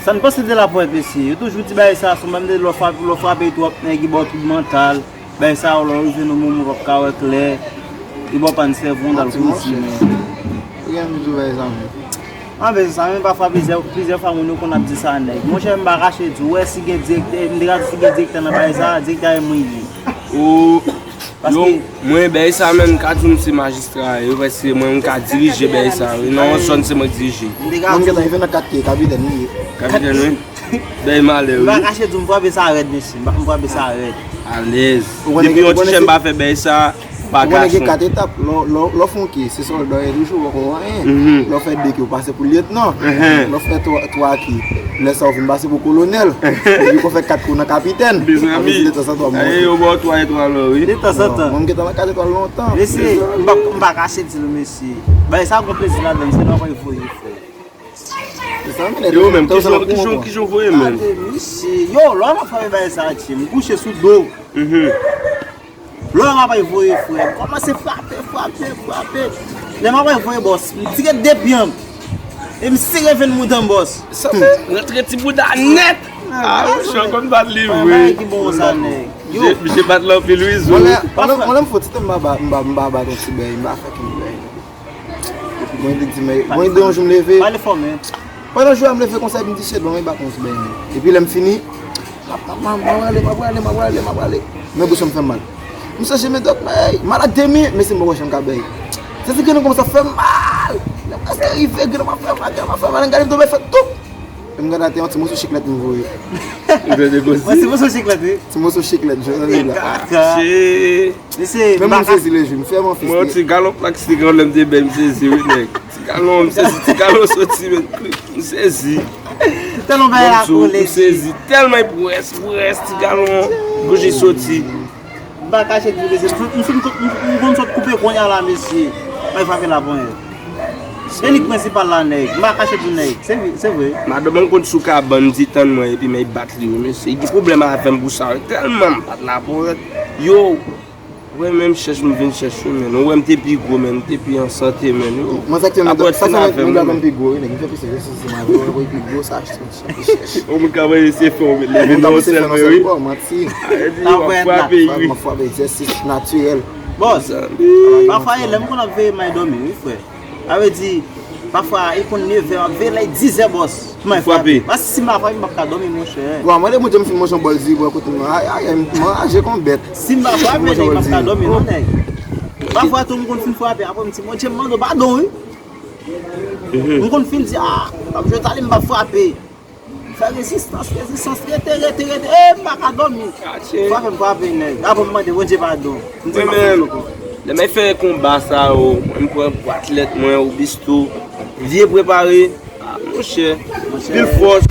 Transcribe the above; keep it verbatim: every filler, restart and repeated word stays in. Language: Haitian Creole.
Sa n panse de laponyèt, mesye? Yo toujou di bagay sa, sou menm de lè w frape, lè w frape twòp nèg, li ba w twoub mantal. Bagay sa yo, lè w rive nan moman w p ap ka wè klè, li ba w pàn sèvo, w al kondisyonnen. Ou gen anvi di bagay sa menm? Anben, se sa menm, pafwa plizyè, plizyè fwa moun yo konn ap di sa nèg. Monchè, m pa kache di w, wè si gen direktè, m te ka di si gen direktè nan bagay sa, direktè a e mwen li ye. Ou, yo, mwen, bèy sa menm, m ka di w m se majistra, yo, paske mwen, m ka dirije bèy sa, wi. Nan yon zòn, se mwen k dirije. Mwen, m gentan rive nan kat ke kapitèn, wi. Kapitèn, wi. Bèy malè, wi. M pa kache di w, m frape sa rèd, mesye. M pa, m frape sa rèd. Alèz. Depi yon ti jèn pa fè bèy sa, pa gason. Ou konnen gen kat etap. Lè w, lè w, lè w fè yon ke, se sòlda w ye toujou, ou poko anyen. Lè w fè de ke, ou pase pou lyetnan. Lè w fè twa, twa ke, lè sa ou fin pase pou kolonèl. Epi kon fè kat kou nan kapitèn. Mezanmi. Detanzantan, yo ba w twa etwal, wi. Detanzantan. Mwen, m gentan nan kat etwal lontan. Mesye, m pa, m pa kache di nou, mesye. Bagay sa gon plezi ladan l, se nou ap voye, frè. Yo menm, kijan, kijan, kijan w voye menm? Gade, mesye. Yo, lè m ap frape bagay sa, tchè, m kouche sou do. Lè m ap voye, frè, m kòmanse frape, frape, frape. Lè m ap voye, bòs, m tire de pye m. E m sere venn mouda m, bòs. Sa fè rantre ti bouda nèt. Ah, wi, chan konn bat li vre. Ki bon sa, nèg. Yo. Misye bat l anpil, wi, zo. Mwen lè, mwen lè, mwen lè m fè ti tan m pa ba, m pa, m pa bat yon ti bèy, m pa fè ken bèy. Epi mwen te di, men, mwen te yon jou m leve. Pale fò, men. Pandan jou a m leve konsa, epi m di, shit, bon, mwen bat yon ti bèy, men. Epi lè m fini, m ap, m ap, m ap rale, m ap rale, m ap rale, m ap rale. Men bouch mwen fè m mal. M sonje, men dòk, men, malad de mi, men si m poko janm ka bèy. Se ti grenn kòmanse ap fè m mal. Lè m prèske rive, grenn ap fè m mal, grenn ap fè m mal, m gade m tonbe fè toup. Epi m gade atè, yon ti moso chiklèt m voye. Ou tande konsi? Yon ti moso chiklèt, wi. Ti moso chiklèt, jwenn li la. Kaka. Mesye, men m sezi lejou, m fè m anfis. Mwen, yon ti galon plak sigan lè m te bèy, m sezi, wi, nèg. Ti galon, m sezi, ti galon soti, men, m sezi. Tèlman bagay la kole, m sezi. Tèlman e pwès, pwès, ti galon, bouji soti. M pa kache di mesye, m fin, m fin, m, m konn sot koupe kounye a la, mesye. Mwen frape la ponyèt. Se li k prensipal la, nèg. M pa kache di nèg. Se vre, se vre. Madanm mwen konn sou kabann di tann mwen, epi men bat li, wi, mesye. Li gen pwoblèm avè m pou sa, wi. Tèlman m bat la ponyèt. Yo, wè, menm chèch m vin chèch, wi, men. Ou wè m te pi gwo, men. M te pi an sante, men. Yo. Mwen sa k fè m, sa fè m, mwen pi gwo, wi, nèg. M fè plis egzèsis, se mwen, mwen pi gwo, sa, chèch, chèch. Yon moun ka manje se fè, w met leve nan yon sèl men, wi. Manti. Epi w ap frape, wi. Mwen frape egzèsis natirèl. Bòs, pafwa e lè m konn ap veye may dòmi, wi, frè. Sa vle di, pafwa, e konn nevè, m ap veye lè dizè, bòs. Pou may frape. Paske si m pa frape, m p ap ka dòmi, monchè. Bon, mwen, de Bondye, m fin manje yon bòl diri bò kote m nan. Ay, ay, ay, m anraje kon bèt. Si m pa frape, nèg, m p ap ka dòmi, non, nèg. Pafwa tou, m konn fin frape, apre m di, Bondye, m mande w padon, wi. M konn fin di, a, m ap jwe tale, m p ap frape. Fè rezistans, rezistans, rete, rete, rete. E, m pa ka dòmi. Frape m frape, nèg. Apre m mande Bondye padon. M di m pa fè ankò. Lè m fè konba sa yo, mwen m pran atlèt mwen, Obisto, byen prepare. A, monchè, pil fòs.